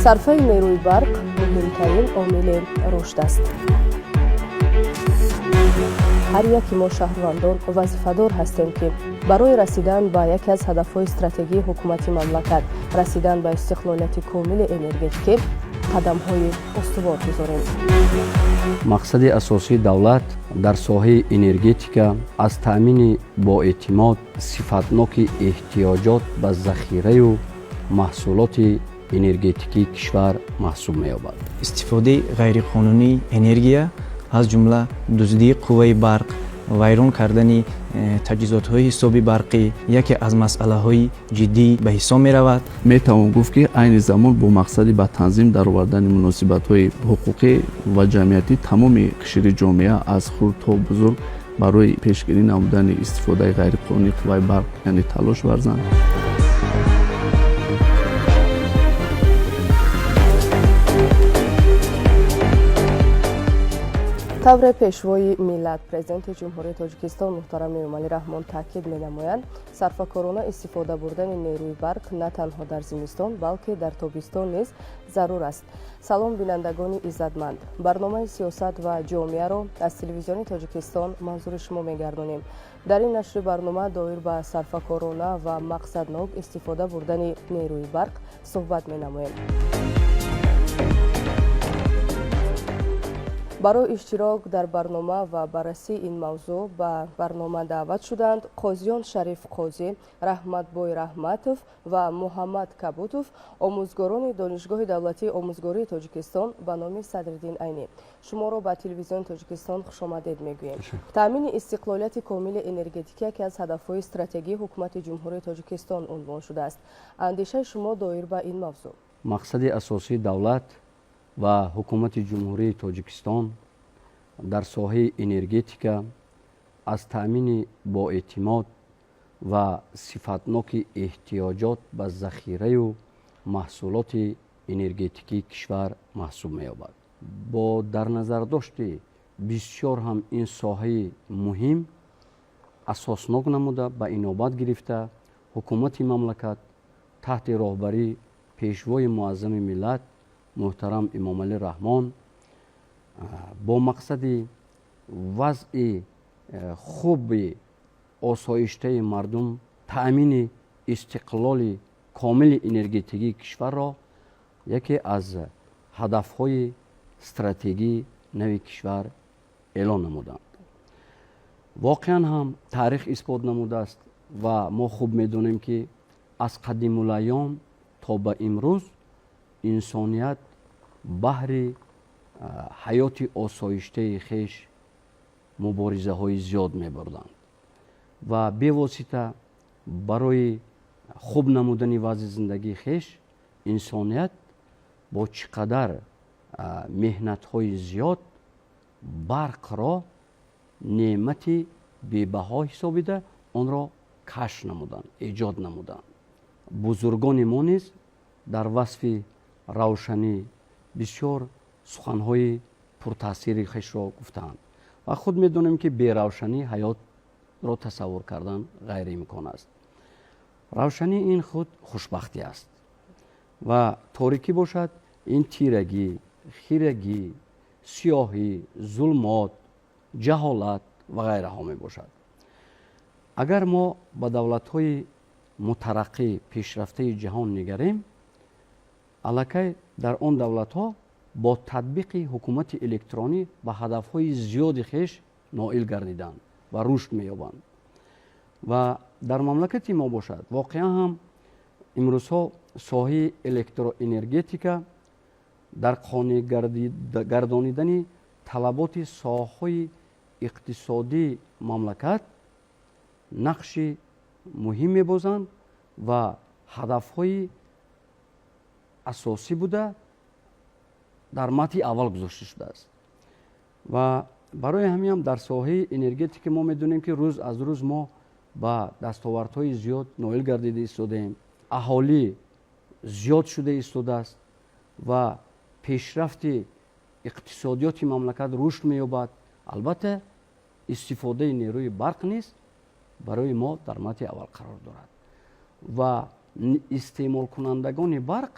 Сарфаи нерӯи барқ муҳимтарин омили рушд аст. Ҳар яке мо шаҳрвандон вазифадор ҳастем, ки барои расидан ба яке аз ҳадафҳои стратегии ҳукумати мамлакат, расидан ба истиқлолияти комили энергетикӣ, қадамҳои устувор гузорем. Мақсади асосии давлат дар соҳаи энергетика аз таъмини боэътимод, сифатноки эҳтиёҷот ба захираю маҳсулоти энергетикии кишвар маҳсуб меёбад. Истифодаи ғайриқонунии энергия, аз ҷумла дуздии қувваи барқ, вайрон кардани таҷҳизотҳои ҳисоби барқӣ яке аз масъалаҳои ҷиддӣ ба ҳисоб меравад. Метавон гуфт, ки айни замон бо мақсади ба танзим даровардани муносибатҳои ҳуқуқӣ ва ҷамъиятӣ тамоми қишри ҷомеа аз хурд то бузург барои пешгирӣ намудани истифодаи ғайриқонунии қувваи барқ, яъне талош варзанд. Тавре Пешвои миллат, Президенти Ҷумҳурии Тоҷикистон муҳтарам Эмомалӣ Раҳмон таъкид менамоянд, сарфакорона истифода бурдани нерӯи барқ на танҳо дар зимистон, балки дар тобистон низ зарур аст. Салом, бинандагони иззатманд! Барномаи «Сиёсат ва ҷомеаро» аз Телевизиони Тоҷикистон манзури шумо мегардонем. Дар ин нашри барнома доир ба сарфакорона ва мақсаднок истифода бурдани нерӯи барқ суҳбат менамоем. Барои иштирок дар барнома ва баррасии ин мавзӯъ ба барнома даъват шуданд Қозиён Шариф Қозӣ, Раҳматбой Раҳматов ва Муҳаммад Кабутов, омӯзгорони Донишгоҳи давлатии омӯзгории Тоҷикистон ба номи Садриддин Айнӣ. Шуморо ба Телевизиони Тоҷикистон хушомадед мегӯем. Таъмини истиқлолияти комили энергетикӣ яке аз ҳадафҳои стратегии Ҳукумати Ҷумҳурии Тоҷикистон унвон шудааст. Андешаи шумо доир ба ин мавзӯъ? Мақсади асосии давлат ва Ҳукумати Ҷумҳурии Тоҷикистон дар соҳаи энергетика аз таъмини боэътимод ва сифатноки эҳтиёҷот ба захираю маҳсулоти энергетикии кишвар маҳсуб меёбад. Бо дар назардошти бисёр ҳам ин соҳаи муҳим асоснок намуда, ба инобат гирифта, ҳукумати мамлакат таҳти роҳбарии Пешвои муаззами миллат муҳтарам Эмомалӣ Раҳмон бо мақсади вазъи хуби осоиштаи мардум, таъмини истиқлоли комили энергетикии кишварро яке аз ҳадафҳои стратегии нави кишвар эълон намуданд. Воқеан ҳам таърих исбот намудааст ва мо хуб медонем, ки аз қадимулайём то ба имрӯз инсоният баҳри ҳаёти осоиштаи хеш муборизаҳои зиёд мебурданд ва бевосита барои хуб намудани вазъи зиндагии хеш инсоният бо чӣ қадар меҳнатҳои зиёд барқро неъмати бебаҳо ҳисобида, онро кашф намуданд, эҷод намуданд. Бузургони мо низ дар васфи равшанӣ бисёр суханҳои пуртаъсири хешро гуфтаанд ва худ медонем, ки беравшанӣ ҳаётро тасаввур кардан ғайриимкон аст. Равшанӣ ин худ хушбахтӣ аст ва торикӣ бошад, ин тирагӣ, хирагӣ, сиёҳӣ, зулмот, ҷаҳолат ва ғайраҳо мебошад. Агар мо ба давлатҳои мутараққӣ, пешрафтаи ҷаҳон нигарем, аллакай дар он давлатҳо бо татбиқи ҳукумати электронӣ ба ҳадафҳои зиёди хеш ноил гардиданд ва рушд меёбанд. Ва дар мамлакати мо бошад, воқеан ҳам имрӯзҳо соҳаи электроэнергетика дар қонеъ гардонидани талаботи соҳаҳои иқтисодии мамлакат нақши муҳим мебозанд ва ҳадафҳои асосӣ буда дар матни аввал гузошта шудааст. Ва барои ҳамин ҳам дар соҳаи энергетика мо медонем, ки рӯз аз рӯз мо ба дастовардҳои зиёд ноил гардида истодаем, аҳолӣ зиёд шуда истодааст ва пешрафти иқтисодиёти мамлакат рушд меёбад. Албатта, истифодаи нерӯи барқ низ барои мо дар матни аввал қарор дорад ва истеъмолкунандагони барқ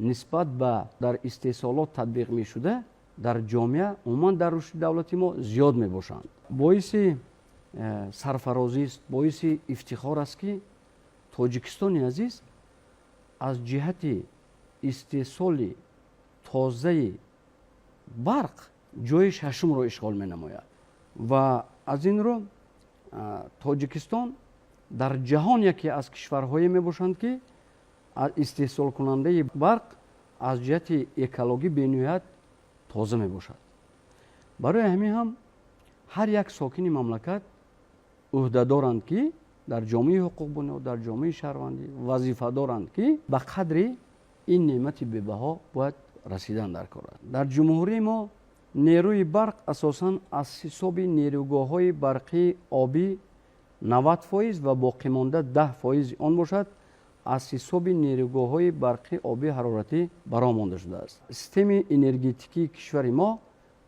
Нисбат ба дар истеҳсолот татбиқ мешуда, дар ҷомеа, умуман дар рушди давлати мо зиёд мебошанд. Боиси сарфарозист, боиси ифтихор аст, ки Тоҷикистони азиз аз ҷиҳати истеҳсоли тозаи барқ ҷои шашумро ишғол менамояд ва аз ин рӯ Тоҷикистон дар ҷаҳон яке аз кишварҳое мебошанд, ки истеҳсолкунандаи барқ аз ҷиҳати экологӣ бениҳоят тоза мебошад. Барои ҳамин ҳам ҳар як сокини мамлакат ӯҳдадоранд, ки дар ҷомеаи ҳуқуқбунёд, дар ҷомеаи шаҳрвандӣ вазифа доранд, ки ба қадри ин неъмати бебаҳо бояд расидан дар кор аст. Дар ҷумҳурии мо нерӯи барқ асосан аз ҳисоби нерӯгоҳҳои барқии обӣ 90% ва боқимонда 10 фоизи он бошад, аз ҳисоби нерӯгоҳҳои барқии обии ҳароратӣ бароҳ монда шудааст. Системаи энергетикии кишвари мо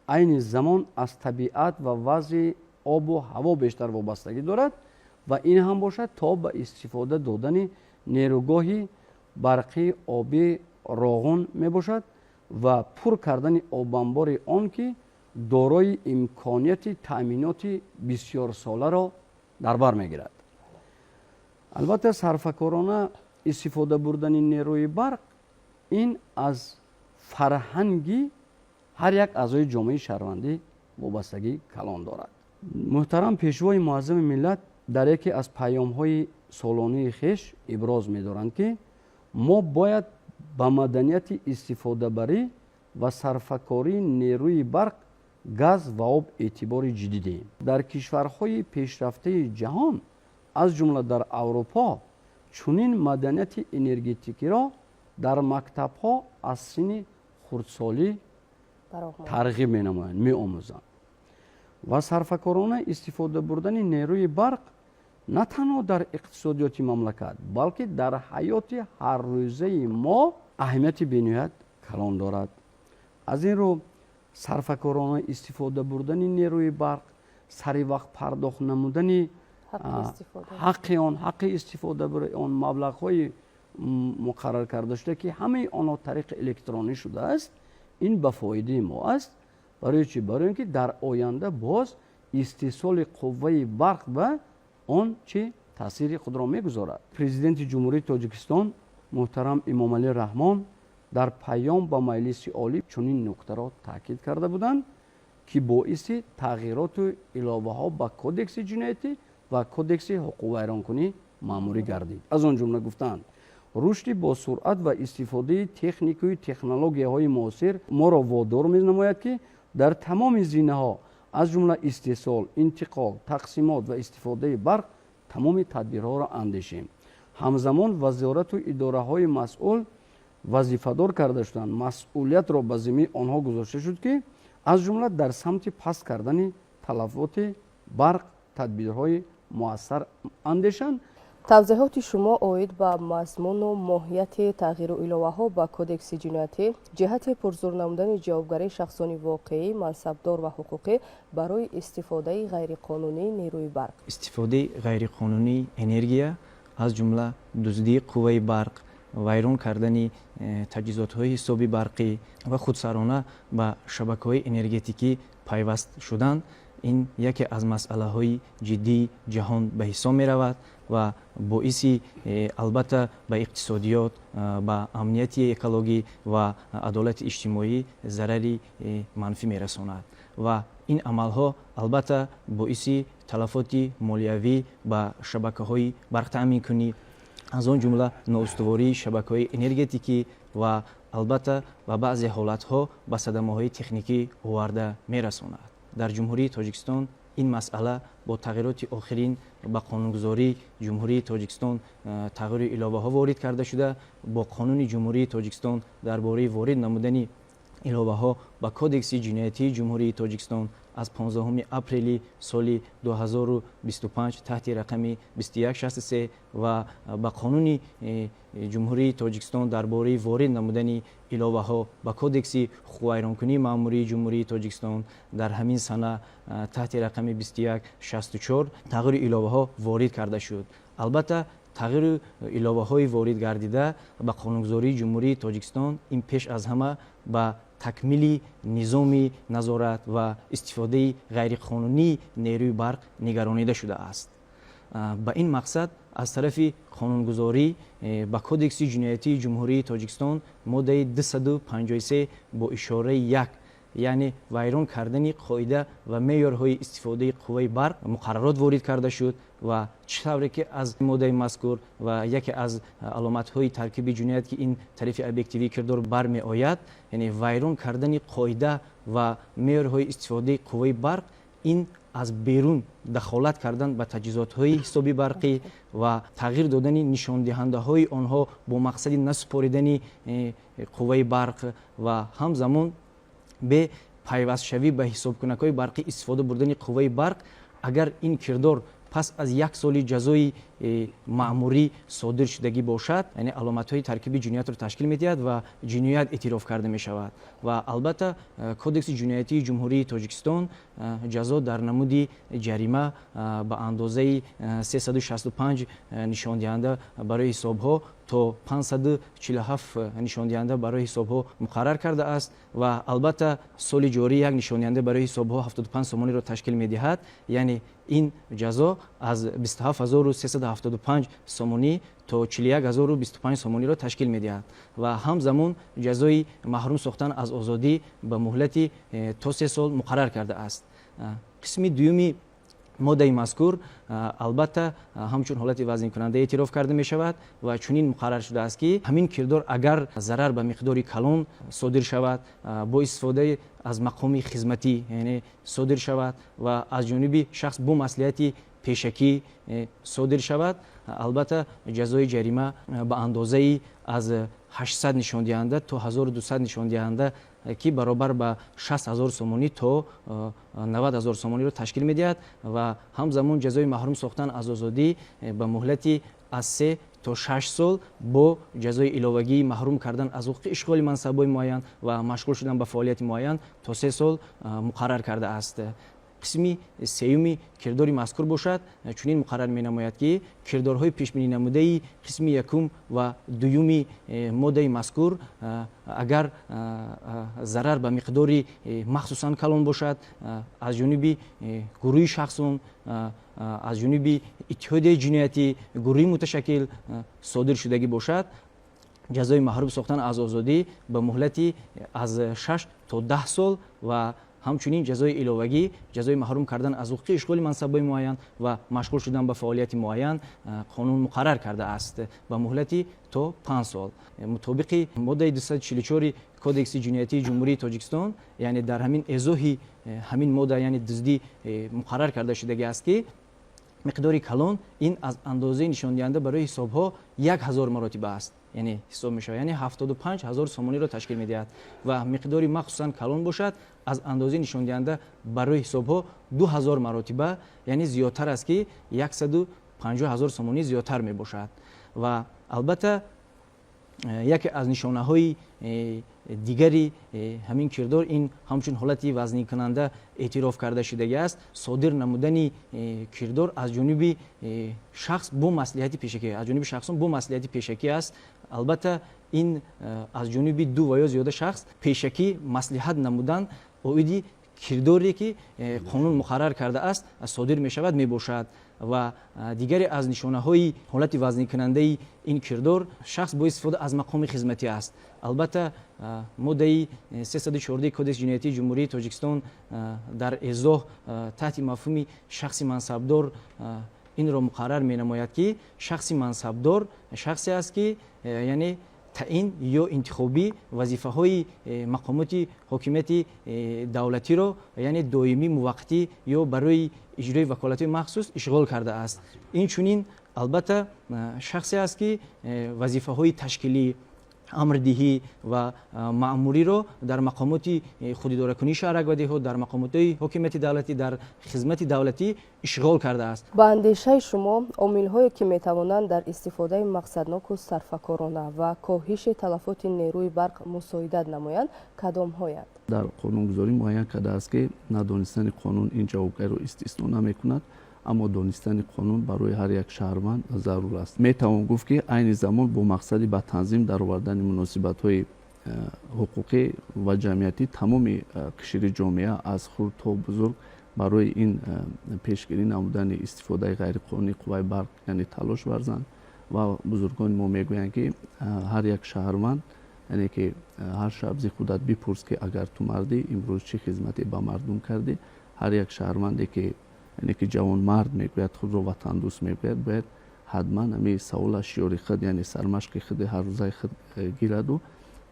айни замон аз табиат ва вазъи обу ҳаво бештар вобастагӣ дорад ва ин ҳам бошад то ба истифода додани нерӯгоҳи барқии обии Роғун мебошад ва пур кардани обанбори он, ки дорои имконияти таъминоти бисёрсоларо дар бар мегирад. Албатта, сарфакорона истифода бурдани нерӯи барқ ин аз фарҳанги ҳар як аъзои ҷомеаи шаҳрвандӣ вобастагии калон дорад. Муҳтарам Пешвои Муаззами миллат дар яке аз паёмҳои солонаи хеш иброз медоранд, ки мо бояд ба маданияти истифодабарӣ ва сарфакории нерӯи барқ, газ ва об эътибори ҷиддӣ диҳем. Дар кишварҳои пешрафтаи ҷаҳон, аз ҷумла дар Аврупо, чунин маданияти энергетикиро дар мактабҳо аз синни хурдсолӣ тарғиб менамоянд, меомӯзанд. Ва сарфакорона истифода бурдани нерӯи барқ на танҳо дар иқтисодиёти мамлакат, балки дар ҳаёти ҳаррӯзаи мо аҳамияти бениҳоят калон дорад. Аз ин рӯ сарфакорона истифода бурдани нерӯи барқ, сари вақт пардохт намудани ҳаққи он, ҳаққи истифодабари он, маблағҳои муқаррар карда шуда, ки ҳамаи онҳо тариқи электронӣ шудааст, ин ба фоидаи мо аст. Барои чӣ? Барои ин ки дар оянда боз истеҳсоли қувваи барқ ба он чӣ таъсири худро мегузорад. Президенти Ҷумҳурии Тоҷикистон муҳтарам Эмомалӣ Раҳмон дар паём ба Маҷлиси Олӣ чунин нуктаро таъкид карда буданд, ки боиси тағйироту иловаҳо ба Кодекси ҷиноятӣ ва Кодекси ҳуқуқвайронкунӣ маъмурӣ гардид. Аз он ҷумла гуфтаанд: рушди босуръат ва истифодаи техникаю технологияҳои муосир моро водор менамояд, ки дар тамоми зинаҳо, аз ҷумла истеҳсол, интиқол, тақсимот ва истифодаи барқ тамоми тадбирҳоро андешем. Ҳамзамон вазорату идораҳои масъул вазифадор карда шуданд, масъулиятро ба зиммаи онҳо гузошта шуд, ки аз ҷумла дар самти паст кардани талафоти барқ тадбирҳои муассар андешанд. Тавзеҳоти шумо оид ба мазмуну моҳияти тағйиру иловаҳо ба Кодекси ҷиноятӣ ҷиҳати пурзур намудани ҷавобгарии шахсони воқеӣ, мансабдор ва ҳуқуқӣ барои истифодаи ғайриқонунии нерӯи барқ. Истифодаи ғайриқонунии энергия, аз ҷумла дуздии қувваи барқ, вайрон кардани таҷҳизотҳои ҳисоби барқӣ ва худсарона ба шабакаҳои энергетикӣ пайваст шудан, ин яке аз масъалаҳои ҷиддии ҷаҳон ба ҳисоб меравад ва боиси албатта ба иқтисодиёт, ба амнияти экологӣ ва адолати иҷтимоӣ зарари манфӣ мерасонад. Ва ин амалҳо албатта боиси талафоти молиявӣ ба шабакаҳои барқтаъминкунӣ, аз он ҷумла ноустувории шабакаҳои энергетикӣ ва албатта ба баъзе ҳолатҳо ба садамаҳои техникӣ оварда мерасонад. Дар Ҷумҳурии Тоҷикистон ин масъала бо тағйироти охирин ба қонунгузории Ҷумҳурии Тоҷикистон тағйиру иловаҳо ворид карда шуда, бо Қонуни Ҷумҳурии Тоҷикистон дар бораи ворид намудани иловаҳо ба Кодекси ҷиноятии Ҷумҳурии Тоҷикистон аз 15 апрели соли 2025 таҳти рақами 2163 ва ба Қонуни Ҷумҳурии Тоҷикистон дар бораи ворид намудани иловаҳо ба Кодекси ҳуқуқвайронкунии маъмурии Ҷумҳурии Тоҷикистон дар ҳамин сана таҳти рақами 2164 тағйиру иловаҳо ворид карда шуд. Албатта, Тағйиру иловаҳои ворид гардида ба қонунгузории Ҷумҳурии Тоҷикистон ин пеш аз ҳама ба такмили низоми назорат ва истифодаи ғайриқонунии нерӯи барқ нигаронида шудааст. Ба ин мақсад аз тарафи қонунгузорӣ ба Кодекси ҷиноятии Ҷумҳурии Тоҷикистон моддаи 253 бо ишораи 1, яъне вайрон кардани қоида ва меъёрҳои истифодаи қувваи барқ, муқаррарот ворид карда шуд. Ва чӣ тавре ки аз моддаи мазкур ва яке аз аломатҳои таркиби ҷиноят, ки ин тарафи объективии кирдор бармеояд, яъне вайрон кардани қоида ва меъёрҳои истифодаи қувваи барқ, ин аз берун дахолат кардан ба таҷҳизотҳои ҳисоби барқӣ ва тағйир додани нишондиҳандаҳои онҳо бо мақсади насупоридани қувваи барқ ва ҳамзамон бе пайвастшавӣ ба ҳисобкунакҳои барқӣ истифода бурдани қувваи барқ, агар ин кирдор пас аз як соли ҷазои маъмурӣ содир шудагӣ бошад, яъне аломатҳои таркиби ҷиноятро ташкил медиҳад ва ҷиноят эътироф карда мешавад. Ва албатта, Кодекси ҷиноятии Ҷумҳурии Тоҷикистон ҷазо дар намуди ҷарима ба андозаи 365 нишондиҳанда барои ҳисобҳо то 547 нишондиҳанда барои ҳисобҳо муқаррар кардааст. Ва албатта, соли ҷорӣ як нишондиҳанда барои ҳисобҳо 75 сомониро ташкил медиҳад, яъне ин ҷазо аз 27 375 сомонӣ то 41 025 сомониро ташкил медиҳад ва ҳамзамон ҷазои маҳрум сохтан аз озодӣ ба муҳлати то 3 сол муқаррар кардааст. Қисми дуюми моддаи мазкур албатта ҳамчун ҳолати вазнинкунанда эътироф карда мешавад ва чунин муқаррар шудааст, ки ҳамин кирдор агар зарар ба миқдори калон содир шавад, бо истифодаи аз мақоми хизматӣ, яъне содир шавад ва аз ҷониби шахс бо маслиҳати пешакӣ содир шавад, албатта ҷазои ҷарима ба андозаи аз 800 нишондиҳанда то 1200 нишондиҳанда, ки баробар ба 60 ҳазор сомонӣ то 90 ҳазор сомониро ташкил медиҳад, ва ҳамзамон ҷазои маҳрум сохтан аз озодӣ ба муҳлати аз 3 то 6 сол бо ҷазои иловагии маҳрум кардан аз ҳуқуқи ишғоли мансабҳои муайян ва машғул шудан ба фаъолияти муайян то 3 сол муқаррар кардааст. Қисми сеюми кирдори мазкур бошад, чунин муқаррар менамояд, ки кирдорҳои пешбинӣ намудаи қисми якум ва дуюми моддаи мазкур, агар зарар ба миқдори махсусан калон бошад, аз ҷониби гурӯҳи шахсон, аз ҷониби иттиҳодияи ҷиноятӣ, гурӯҳи муташаккил содир шудагӣ бошад, ҷазои маҳрум сохтан аз озодӣ ба муҳлати аз 6 то 10 сол ва ҳамчунин ҷазои иловагӣ, ҷазои маҳрум кардан аз ҳуқуқи ишғоли мансабҳои муайян ва машғул шудан ба фаъолияти муайян қонун муқаррар кардааст ба муҳлати то 5 сол. Мутобиқи моддаи 244 Кодекси ҷиноятии Ҷумҳурии Тоҷикистон, яъне дар ҳамин эзоҳи ҳамин модда, яъне дуздӣ муқаррар карда шудагӣ аст, ки миқдори калон ин аз андозаи нишондиҳанда барои ҳисобҳо 1000 маротиба аст, яъне ҳисоб мешавад, яъне 75 000 сомониро ташкил медиҳад, ва миқдори махсусан калон бошад, аз андозаи нишондиҳанда барои ҳисобҳо 2000 маротиба, яъне зиёдтар аст, ки 150 000 сомонӣ зиёдтар мебошад. Ва албатта, яке аз нишонаҳои дигари ҳамин кирдор, ин ҳамчун ҳолати вазнинкунанда эътироф карда шудагӣ аст, содир намудани кирдор аз ҷониби шахс бо маслиҳати пешакӣ, аз ҷониби шахсон бо маслиҳати пешакӣ аст. Албатта, ин аз ҷониби ду ва ё зиёда шахс пешакӣ маслиҳат намудан оиди кирдоре, ки қонун муқаррар кардааст, содир мешавад, мебошад. Ва дигаре аз нишонаҳои ҳолати вазнинкунандаи ин кирдор шахс бо истифода аз мақоми хизматӣ аст. Албатта, моддаи 314 Кодекси ҷиноятии Ҷумҳурии Тоҷикистон дар эзоҳ таҳти мафҳуми шахси мансабдор инро муқаррар менамояд, ки шахси мансабдор шахсе аст, ки яъне таъин ё интихобӣ вазифаҳои мақомоти ҳокимияти давлатиро, яъне доимӣ, муваққатӣ ё барои иҷрои ваколатҳои махсус ишғол кардааст. Инчунин, албатта, шахсе аст, ки вазифаҳои ташкилӣ, амрдиҳӣ ва маъмуриро дар мақомоти худидоракунии шаҳрак ва деҳот, дар мақомотҳои ҳокимияти давлатӣ, дар хизмати давлатӣ ишғол кардааст. Ба андешаи шумо, омилҳое, ки метавонанд дар истифодаи мақсадноку сарфакорона ва коҳиши талафоти нерӯи барқ мусоидат намоянд, кадомҳоянд? Дар қонунгузорӣ муайян кардааст, ки надонистани қонун ин ҷавобгариро истисно намекунад. Аммо донистани қонун барои ҳар як шаҳрванд зарур аст. Метавон гуфт, ки айни замон бо мақсади ба танзим даровардани муносибатҳои ҳуқуқӣ ва ҷамъиятӣ тамоми қишри ҷомеа аз хурд то бузург барои ин пешгирӣ намудани истифодаи ғайриқонунии қувваи барқ, яъне, талош варзанд. Ва бузургони мо мегӯянд, ки ҳар як шаҳрванд, яъне ки, ҳар шаб зи худат бипурс, ки агар ту мардӣ, имрӯз чӣ хизмате ба мардум кардӣ. Ҳар як шаҳрванде ки, яъне ки, ҷавонмард мегӯяд, худро ватандӯст мегӯяд, бояд ҳатман ҳамин савола шиёри худ, яъне сармашқи худи ҳаррӯзаи худ гираду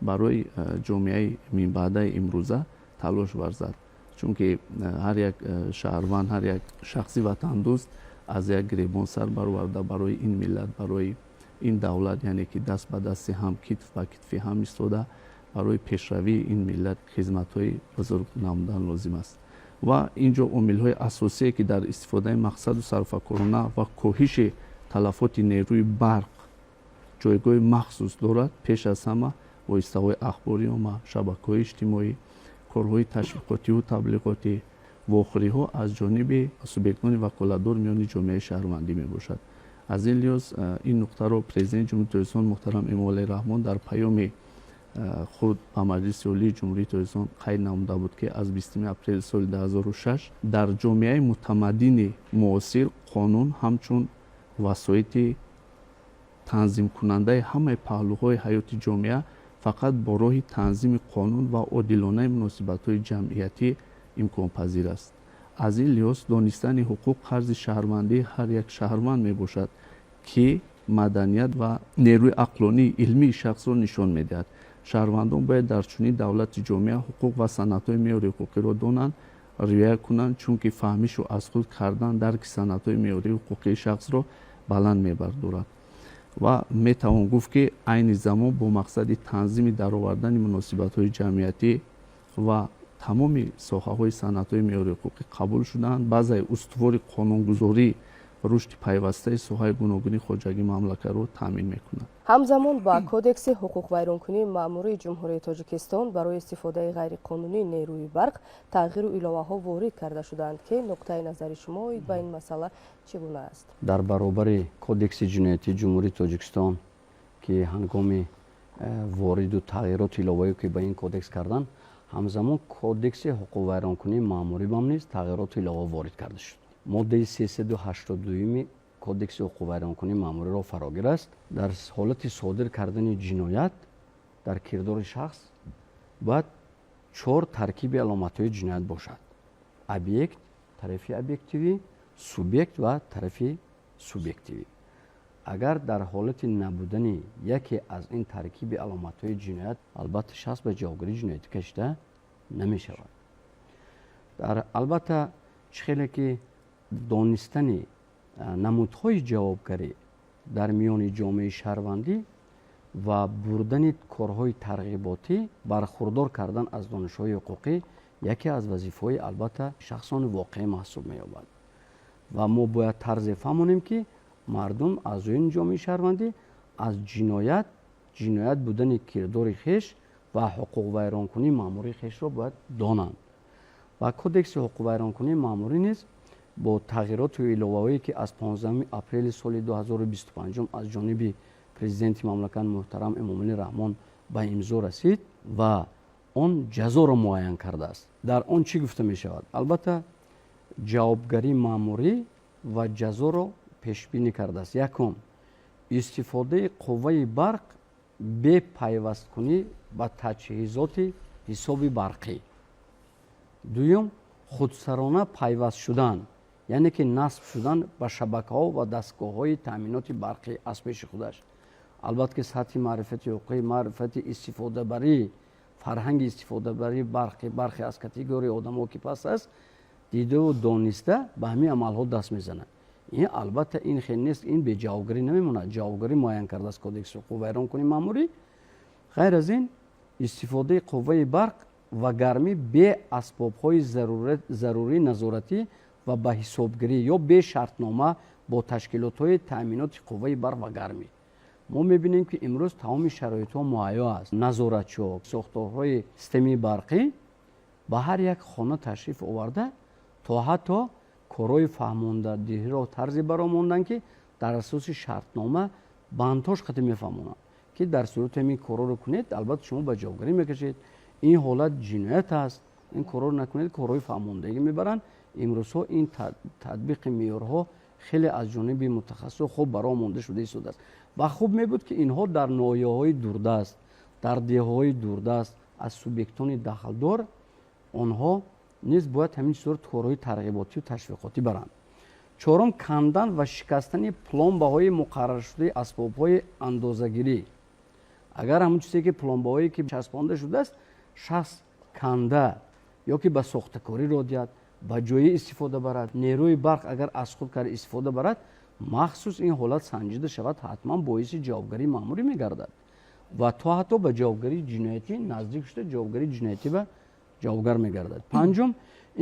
барои ҷомеаи минбаъдаи имрӯза талош варзад, чунки ҳар як шаҳрванд, ҳар як шахси ватандӯст аз як гиребон сар бароварда, барои ин миллат, барои ин давлат, яъне ки, даст ба дасти ҳам, китф ба китфи ҳам истода, барои пешравии ин миллат хизматҳои бузург намудан лозим аст. Ва ин ҷо омилҳои асосие, ки дар истифодаи мақсаду сарфакорона ва коҳиши талафоти нерӯи барқ ҷойгоҳи махсус дорад, пеш аз ҳама воситаҳои ахбори омма, шабакаҳои иҷтимоӣ, корҳои ташвиқотиву таблиғотӣ, вохӯриҳо аз ҷониби субъектони ваколатдор миёни ҷомеаи шаҳрвандӣ мебошад. Аз ин лиҳоз ин нуқтаро Президенти Ҷумҳурии Тоҷикистон муҳтарам Эмомалӣ Раҳмон дар паёми худ ба Маҷлиси Олии Ҷумҳурии Тоҷикистон қайд намуда буд, ки аз 20 апрели соли 2006 дар ҷомеаи мутамаддини муосир қонун ҳамчун васоити танзимкунандаи ҳамаи паҳлӯҳои ҳаёти ҷомеа фақат бо роҳи танзими қонун ва одилонаи муносибатҳои ҷамъиятӣ имконпазир аст. Аз ин лиҳоз донистани ҳуқуқ қарзи шаҳрвандии ҳар як шаҳрванд мебошад, ки маданият ва нерӯи ақлонии илмии шахсро нишон медиҳад. Шаҳрвандон бояд дар чунин давлати ҷомеа ҳуқуқ ва санадҳои меъёрии ҳуқуқиро донанд, риоя кунанд, чунки фаҳмишу аз худ кардан дарки санадҳои меъёрии ҳуқуқии шахсро баланд мебардорад. Ва метавон гуфт, ки айни замон бо мақсади танзими даровардани муносибатҳои ҷамъиятӣ ва тамоми соҳаҳои санадҳои меъёрии ҳуқуқӣ қабул шудаанд, баъзаи устувори қонунгузорӣ рушди пайвастаи соҳаи гуногуни хоҷагии мамлакатро таъмин мекунад. Ҳамзамон ба Кодекси ҳуқуқвайронкунии маъмурии Ҷумҳурии Тоҷикистон барои истифодаи ғайриқонунии нерӯи барқ тағйиру иловаҳо ворид карда шудаанд, ки нуқтаи назари шумо оид ба ин масъала чӣ гуна аст? Дар баробари Кодекси ҷиноятии Ҷумҳурии Тоҷикистон, ки ҳангоми вориду тағйироту иловаҳое, ки ба ин кодекс карданд, ҳамзамон Кодекси ҳуқуқвайронкунии маъмурӣ бам низ тағйироту илова ворид карда шуд. Моддаи 382-ми Кодекси ҳуқуқвайронкунии маъмуриро фарогир аст. Дар ҳолати содир кардани ҷиноят дар кирдори шахс бояд чор таркиби аломатҳои ҷиноят бошад: объект, тарафи объективӣ, субъект ва тарафи субъективӣ. Агар дар ҳолати набудани яке аз ин таркиби аломатҳои ҷиноят, албатта, шахс ба ҷавобгарии ҷиноятӣ кашида намешавад. Дар албатта, чӣ хеле ки донистани намудҳои ҷавобгарӣ дар миёни ҷомеаи шаҳрвандӣ ва бурдани корҳои тарғиботӣ, бархурдор кардан аз донишҳои ҳуқуқӣ яке аз вазифаҳои, албатта, шахсони воқеӣ маҳсуб меёбад. Ва мо бояд тарзе фаҳмонем, ки мардум, аъзоёни ҷомеаи шаҳрвандӣ, аз ҷиноят будани кирдори хеш ва ҳуқуқвайронкунии маъмурии хешро бояд донанд. Ва Кодекси ҳуқуқвайронкунии маъмурӣ низ бо тағйироту иловаҳое, ки аз 15 апрели соли 2025 аз ҷониби Президенти мамлакат муҳтарам Эмомалӣ Раҳмон ба имзо расид ва он ҷазоро муайян кардааст. Дар он чӣ гуфта мешавад? Албатта, ҷавобгарии маъмурӣ ва ҷазоро пешбинӣ кардааст. Якум, истифодаи қувваи барқ бе пайвасткунӣ ба таҷҳизоти ҳисоби барқӣ. Дуюм, худсарона пайваст шудан, яъне ки насб шудан ба шабакаҳо ва дастгоҳҳои таъминоти барқӣ аз пеши худаш. Албатта, ки сатҳи маърифати ҳуқуқӣ, маърифати истифодабарӣ, фарҳанги истифодабарии барқи бархе аз категорияи одамо ки паст аст, дидаву дониста ба ҳамин амалҳо даст мезанад. Ин, албатта, ин хел нест, ин беҷавобгарӣ намемонад. Ҷавобгарӣ муайян кардааст Кодекси ҳуқуқвайронкунии маъмурӣ. Ғайр аз ин, истифодаи қувваи барқ ва гармӣ бе асбобҳои зарурии назоратӣ ва ба ҳисобгирӣ ё бе шартнома бо ташкилотҳои таъминоти қувваи барқ ва гармӣ. Мо мебинем, ки имрӯз тамоми шароитҳо муҳайё аст. Назоратчиҳо, сохторҳои системаи барқӣ ба ҳар як хона ташриф оварда, то ҳатто Корҳои фаҳмондадиҳиро тарзе баро монданд, ки дар асоси шартнома бандҳош қатъи мефаҳмонанд, ки дар сурати ҳамин корҳоро кунед, албатта, шумо ба ҷавобгарӣ мекашед, ин ҳолат ҷиноят аст, ин корҳоро накунед. Корҳои фаҳмондагӣ мебаранд. Имрӯзҳо ин татбиқи меъёрҳо хеле аз ҷониби мутахассисо хуб бароҳ монда шуда истодааст ва хуб мебуд, ки инҳо дар ноҳияҳои дурдаст, дар деҳаҳои дурдаст аз субъектони дахлдор онҳо низ бояд ҳамин сурат корҳои тарғиботию ташвиқотӣ баранд. Чорум, кандан ва шикастани пломбаҳои муқарраршудаи асбобҳои андозагирӣ. Агар ҳамон чизе ки пломбаҳое ки часпонда шудааст, шахс канда ё ки ба сохтакорӣ роҳ диҳад, ба ҷои истифода барад, нерӯи барқ агар аз худ карда истифода барад, махсус ин ҳолат санҷида шавад, ҳатман боиси ҷавобгарии маъмурӣ мегардад ва то ҳатто ба ҷавобгарии ҷиноятӣ наздик шуда, ҷавобгарии ҷиноятӣ ба ҷавобгар мегардад. Панҷум,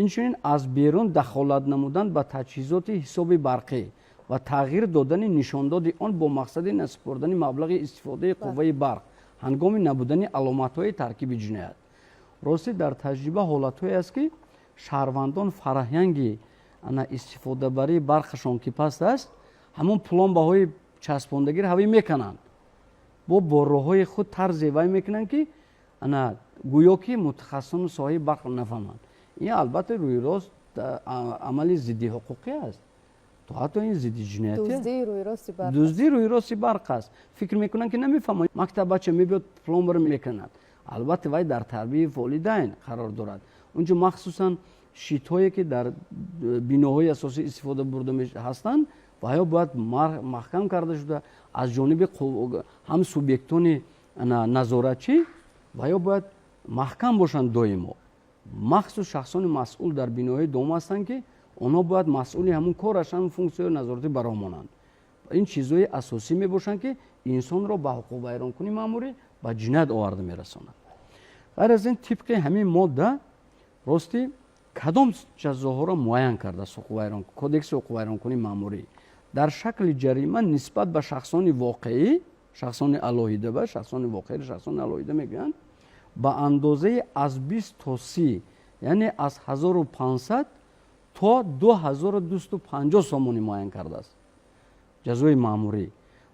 инчунин аз берун дахолат намудан ба таҷҳизоти ҳисоби барқӣ ва тағйир додани нишондоди он бо мақсади насупурдани маблағи истифодаи қувваи барқ ҳангоми набудани аломатҳои таркиби ҷиноят. Ростӣ, дар таҷриба ҳолатҳое аст, ки шаҳрвандон фарҳанги ана истифодабарии барқашон ки паст аст, ҳамон пломбаҳои часпондагиро ҳавӣ мекананд, бо роҳҳои худ тарзе вай мекунанд, ки ана гӯё ки мутахассисони соҳаи барқ нафаҳманд. Ин, албатта, рӯи рост амали зидди ҳуқуқӣ аст, то ҳатто ин зидди ҷиноятӣ, дуздии рӯи рости барқ аст. Фикр мекунанд, ки намефаҳманд. Мактаббача мебиёд, пломбаро мекунад. Албатта, вай дар тарбияи волидайн қарор дорад. Унҷо махсусан щитҳое, ки дар биноҳои асосӣ истифода бурда ҳастанд, ваё бояд маҳкам карда шуда аз ҷониби ҳам субъектони назоратчӣ, ваё бояд маҳкам бошанд доимо. Махсус шахсони масъул дар биноҳои дома ҳастанд, ки онҳо бояд масъули ҳамун корашанд, функсияи назоратӣ бароҳ монанд. Ин чизҳои асосӣ мебошанд, ки инсонро ба ҳуқуқвайронкунии маъмурӣ, ба ҷиноят оварда мерасонад. Ғайр аз ин, тибқи ҳамин модда, ростӣ, кадом ҷазоҳоро муайян кардааст кодекси ҳуқуқвайронкунии маъмурӣ? Дар шакли ҷарима нисбат ба шахсони воқеӣ, шахсони алоҳида, ба шахсони воқеӣ, шахсони алоҳида мегӯянд, ба андозаи аз 20 то 30, яъне аз 1500 то 2250 сомонӣ муайян кардааст ҷазои маъмурӣ.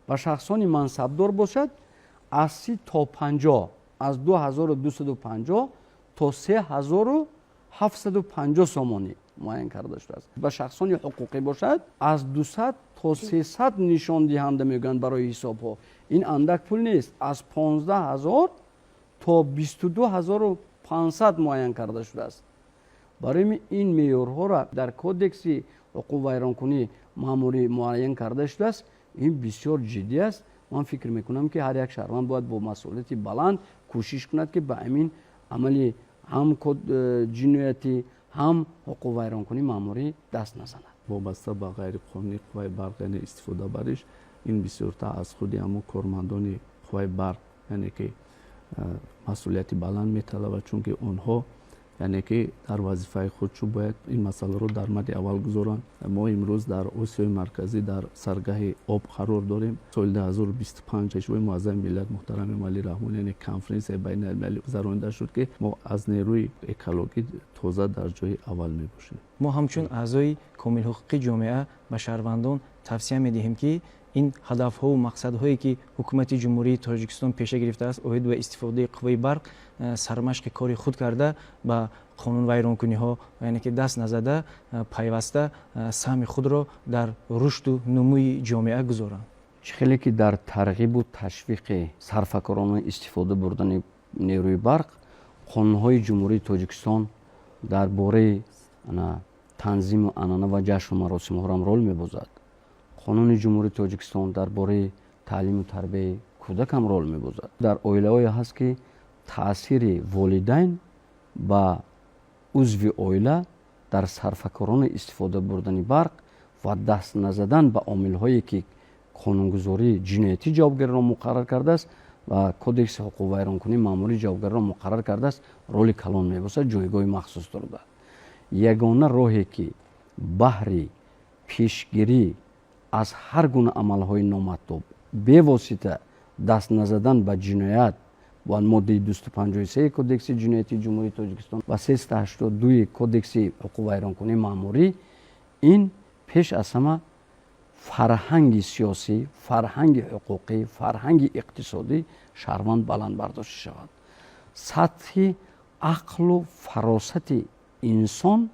Ба шахсони мансабдор бошад, аз 30 то 50, аз 2250 то 3750 сомонӣ муайян карда шудааст. Ба шахсони ҳуқуқӣ бошад, аз 200 то 300 нишондиҳанда мегӯянд барои ҳисобҳо. Ин андак пул нест, аз 15 000 то 22 500 муайян карда шудааст. Барои ин меъёрҳоро дар кодекси ҳуқуқвайронкунӣ маъмурӣ муайян карда шудааст. Ин бисёр ҷиддӣ аст. Ман фикр мекунам, ки ҳар як шаҳрванд бояд бо масъулияти баланд кӯшиш кунад, ки ба ҳамин амали ҳам ҷиноятӣ, ҳам ҳуқуқвайронкунии маъмурӣ даст назанад. Вобаста ба ғайриқонунии қувваи барқ, яъне истифодабариш, ин бисёртар аз худи ҳамон кормандони қувваи барқ, яъне ки масъулияти баланд металабад, чунки онҳо, яъне ки дар вазифаи худ чун бояд ин масъаларо дар мадди аввал гузоранд. Мо имрӯз дар Осиёи Марказӣ дар саргаҳи об қарор дорем. Соли 2025 Пешвои муаззами миллат муҳтарам Эмомалӣ Раҳмон, яъне конференсияи байналмилалӣ гузаронида шуд, ки мо аз нерӯи экологӣ тоза дар ҷои аввал мебошем. Мо ҳамчун аъзои комилҳуқуқи ҷомеа ба шаҳрвандон тавсия медиҳем, ки ин ҳадафҳову мақсадҳое, ки Ҳукумати Ҷумҳурии Тоҷикистон пеша гирифтааст оид ба истифодаи қувваи барқ, сармашқи кори худ карда, ба қонунвайронкуниҳо, яъне ки даст назада, пайваста саҳми худро дар рушду нумӯи ҷомеа гузоранд. Чӣ хеле ки дар тарғибу ташвиқи сарфакоронаи истифода бурдани нерӯи барқ қонунҳои Ҷумҳурии Тоҷикистон дар бораи танзиму анъана ва ҷашну маросимҳоам рол мебозад, Қонуни Ҷумҳурии Тоҷикистон дар бораи таълиму тарбияи кӯдакам рол мебозад. Дар оилаҳое ҳаст, ки таъсири волидайн ба узви оила дар сарфакорони истифода бурдани барқ ва даст назадан ба омилҳое, ки қонунгузории ҷиноятӣ ҷавобгариро муқаррар кардааст ва кодекси ҳуқуқвайронкунии маъмурии ҷавобгариро муқаррар кардааст, роли калон мебошад, ҷойгоҳи махсус дорад. Ягона роҳе, ки баҳри пешгирӣ аз ҳар гуна амалҳои номатлуб, бевосита даст назадан ба ҷиноят ва моддаи 253 Кодекси ҷиноятии Ҷумҳурии Тоҷикистон ва 382 Кодекси ҳуқуқвайронкунии маъмурӣ. Ин пеш аз ҳама фарҳанги сиёсӣ, фарҳанги ҳуқуқӣ, фарҳанги иқтисодӣ шаҳрванд баланд бардошта шавад, сатҳи ақлу фаросати инсон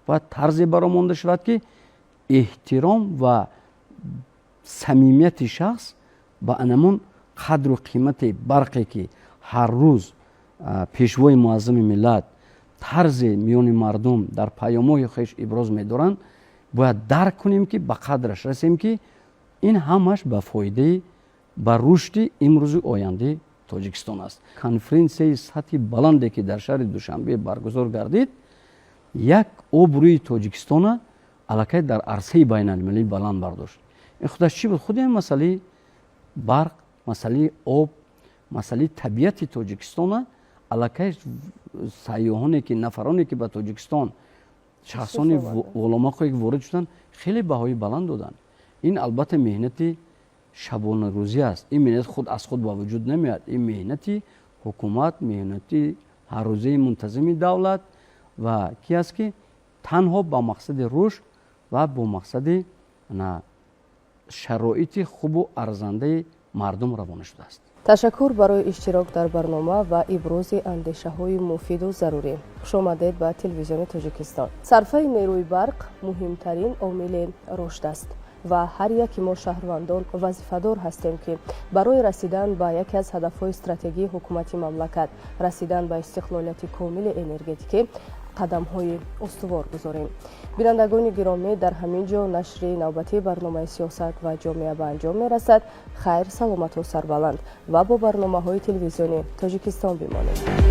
бояд тарзе баромонда шавад, ки эҳтиром ва самимияти шахс ба анамун қадру қимати барқе, ки ҳар рӯз Пешвои муаззами миллат тарзе миёни мардум дар паёмҳои хеш иброз медоранд, бояд дарк кунем, ки ба қадраш расем, ки ин ҳамаш ба фоидаи ба рушди имрӯзу ояндаи Тоҷикистон аст. Конференсияи сатҳи баланде, ки дар шаҳри Душанбе баргузор гардид, як обрӯи Тоҷикистона аллакай дар арсаи байналмилалӣ баланд бардошт. Ин худаш чӣ буд? Худи ин масъалаи барқ, масъалаи об, масъалаи табиати Тоҷикистона аллакай сайёҳоне ки, нафароне ки ба Тоҷикистон, шахсони воломақое ки ворид шуданд, хеле баҳои баланд доданд. Ин албатта меҳнати шабонарӯзӣ аст. Ин меҳнат худ аз худ ба вуҷуд намеояд. Ин меҳнати ҳукумат, меҳнати ҳаррӯзаи мунтазими давлат ва ки аст, ки танҳо ба мақсади рушд ва бо мақсади шароити хубу арзандаи мардум равона шудааст. Ташаккур барои иштирок дар барнома ва ибрози андешаҳои муфиду зарурӣ. Хушомадед ба Телевизиони Тоҷикистон. Сарфаи нерӯи барқ муҳимтарин омили рушд аст ва ҳар яки мо, шаҳрвандон, вазифадор ҳастем, ки барои расидан ба яке аз ҳадафҳои стратегии ҳукумати мамлакат, расидан ба истиқлолияти комили энергетикӣ, қадамҳои устувор гузорем. Бинандагони гиромӣ, дар ҳамин ҷо нашри навбатии барномаи «Сиёсат ва ҷомеа» ба анҷом мерасад. Хайр, саломату сарбаланд ва бо барномаҳои Телевизиони Тоҷикистон бимонед.